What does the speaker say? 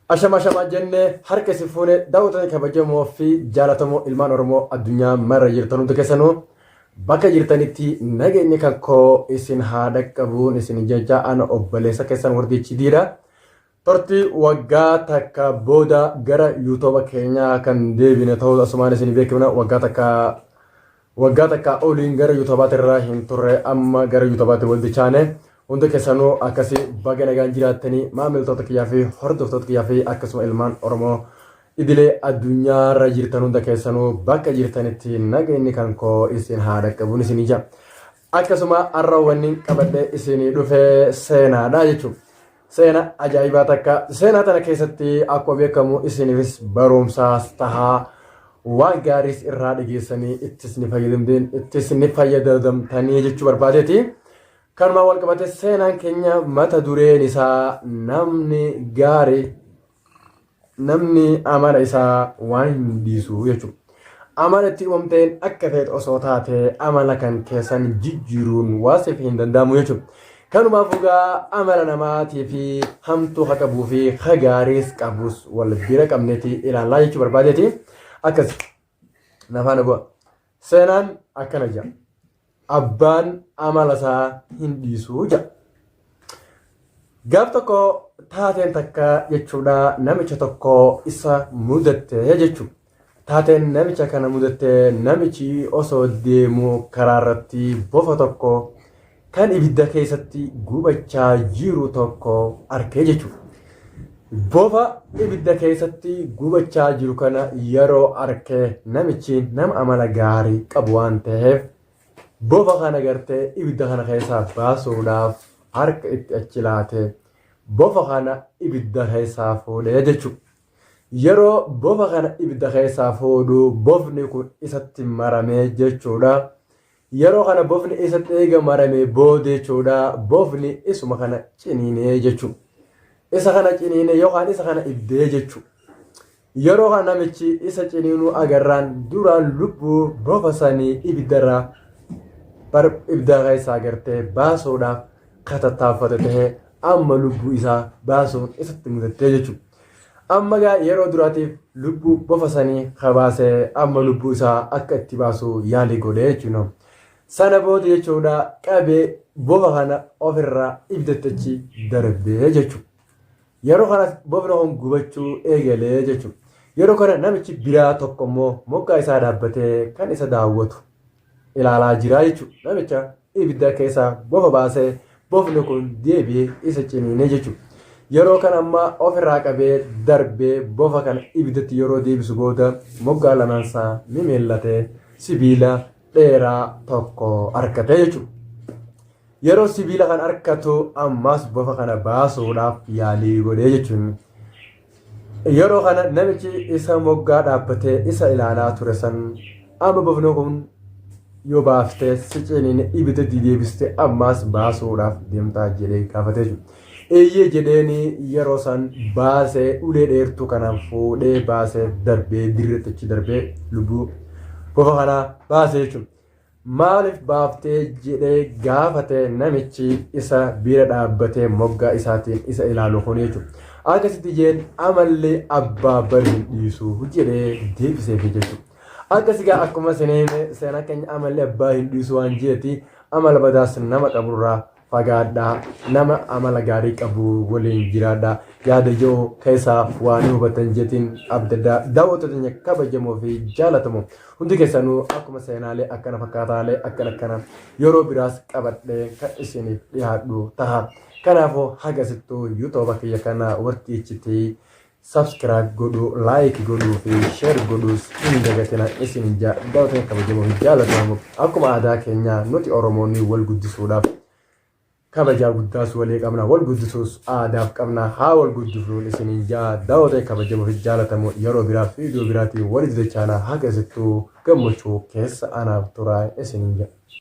Ashama ashamaa jenne harka isin fuune daawwattoota kabajamoo fi jaalatamoo ilmaan Oromoo addunyaa mara jirtan hundi keessanuu bakka jirtanitti nageenyi kan koo isin haa dhaqqabuun isin jecha ana obboleessa keessan Wardii Chidiidha. Turtii waggaa takka booda gara yuutuuba keenyaa kan deebine ta'uu asumaan isin beekna. Waggaa takka oliin gara yuutuubaatti irraa hin turre, amma gara yuutuubaatti wal dichaane. Hunda keessanuu akkasii baga nagaan jiraattanii, maamiltoota kiyyaa fi hordoftoota kiyyaa fi akkasuma ilmaan Oromoo idilee addunyaarra jirtan hunda keessanuu bakka jirtanitti nageenyi kan koo isin haa dhaqqabuun isin ija. Akkasuma har'a wanni qabadhee isinii dhufe seenaadha jechuudha. Seenaa ajaa'ibaa takka. Seenaa tana keessatti akkuma beekamu isiniifis barumsaas tahaa, waan gaariis irraa dhageessanii ittis ni fayyadamtanii jechuu barbaadeeti. Kanumaan wal qabate seenaan keenya mata dureen isaa "Namni gaarii namni amala isaa waan hin dhiisu" jechuudha. Amala itti uumamteen akka ta'e osoo taate amala kan keessan jijjiiruun waa siif hin danda'amu jechuudha. Kanumaaf egaa amala namaatii fi hamtuu haa qabuu fi haa gaariis qabus wal bira qabneeti ilaallaa jechuu barbaadeeti. Akkas nafaana bu'a. Seenaan akkana jedha. "Abbaan amala isaa hin dhiisu" jedha. Gaaf tokko taateen takka jechuudha namicha tokko isa mudatte jechuudha. Taateen namicha kana mudatte, namichi osoo deemu karaa irratti bofa tokko kan ibidda keessatti gubachaa jiru tokko arkee jechuudha. Bofa ibidda keessatti gubachaa jiru kana yeroo arkee, namichi nama amala gaarii qabu waan ta'eef, bofa kana gartee ibidda kana keessaa baasuudhaaf harka itti achi laatee bofa kana ibidda keessaa fuudhee jechuudha. Yeroo bofa kana ibidda keessaa fuudhu bofni kun isatti maramee jechuudha. Yeroo kana bofni isatti eega maramee booda jechuudha, bofni isuma kana ciniinee jechuudha. Isa kana ciniinee yookaan isa kana iddee jechuudha. Yeroo kana namichi isa ciniinuu agarraan duraan lubbuu bofa sanii ibiddarraa ibidda keessaa gartee baasuudhaaf katattaaffate tahee, amma lubbuu isaa baasuun isatti mudattee jechuudha. Amma gaa yeroo duraatiif lubbuu bofa sanii kabaasee, amma lubbuu isaa akka itti baasu yaalii godhee jechuudha. Sana booda jechuudha qabee bofa kana ofirraa ibiddatti achi darbee jechuudha. Yeroo kana bofni kun gubachuu eegalee jechuudha. Yeroo kana namichi biraa tokko immoo moggaa isaa dhaabbatee kan isa daawwatu ilaalaa jira jechuudha. Namicha ibidda keessaa bofa baasee bofni kun deebi'ee isa ciniinee jechuudha. Yeroo kana amma ofirraa qabee darbee bofa kana ibiddatti yeroo deebisu booda moggaa lamaansaa mimeellatee sibiila dheeraa tokko argatee jechuudha. Yeroo sibiila kan argatu ammas bofa kana baasuudhaaf yaalii godhee jechuun. Yeroo kana namichi isa moggaa dhaabbatee isa ilaalaa ture san, "Amma bofni kun yoo baaftee si ciniine, ibiddatti deebistee ammas baasuudhaaf deemtaa?" jedhee gaafatee jiru. "Eeyyee" jedheeni. Yeroo san baasee ulee dheertuu kanaan fuudhee baasee darbee dirreetti achi darbee lubbuu bofa kanaa baasee jechuudha. "Maaliif baaftee?" jedhee gaafate namichi isa bira dhaabbatee moggaa isaatiin isa ilaalu kun jechuudha. Akkasitti jeen, "Amalli abbaa bari hin dhiisu" jedhee deebiseefi jechuudha. Akkas egaa akkuma isin hime, seenaa keenya amalli abbaa hin dhiisu waan jeeti, amala badaas nama qaburraa fagaadhaa, nama amala gaarii qabu waliin jiraadhaa yaada jiru keessaa waan hubatan jetiin abdaddaa. Daawwattoota keenya kabajamoo fi jaalatamoo, hundi keessanuu akkuma seenaalee akkana fakkaataalee akkana akkana yeroo biraas qabadhee kan isiniif dhiyaadhu taha. Kanaafuu haga sittuu yuutuuba kiyya kana Warqii Iccitii subscribe godhuu, like godhuu fi share godhuus hin dagatina isin daawwattoota kabajamoo fi jaalatamoo. Akkuma aadaa keenyaa nuti Oromoonni wal guddisuudhaaf kabajaa guddaas walii qabna, wal guddisuus aadaaf qabna. Haa wal guddifnuun isiniin jaa. Daawwattoota kabajamoo fi jaalatamoo, yeroo biraa viidiyoo biraatiin walitti dachaanaa, haga isittuu gammachuu keessa anaaf turaa isiniin jaa.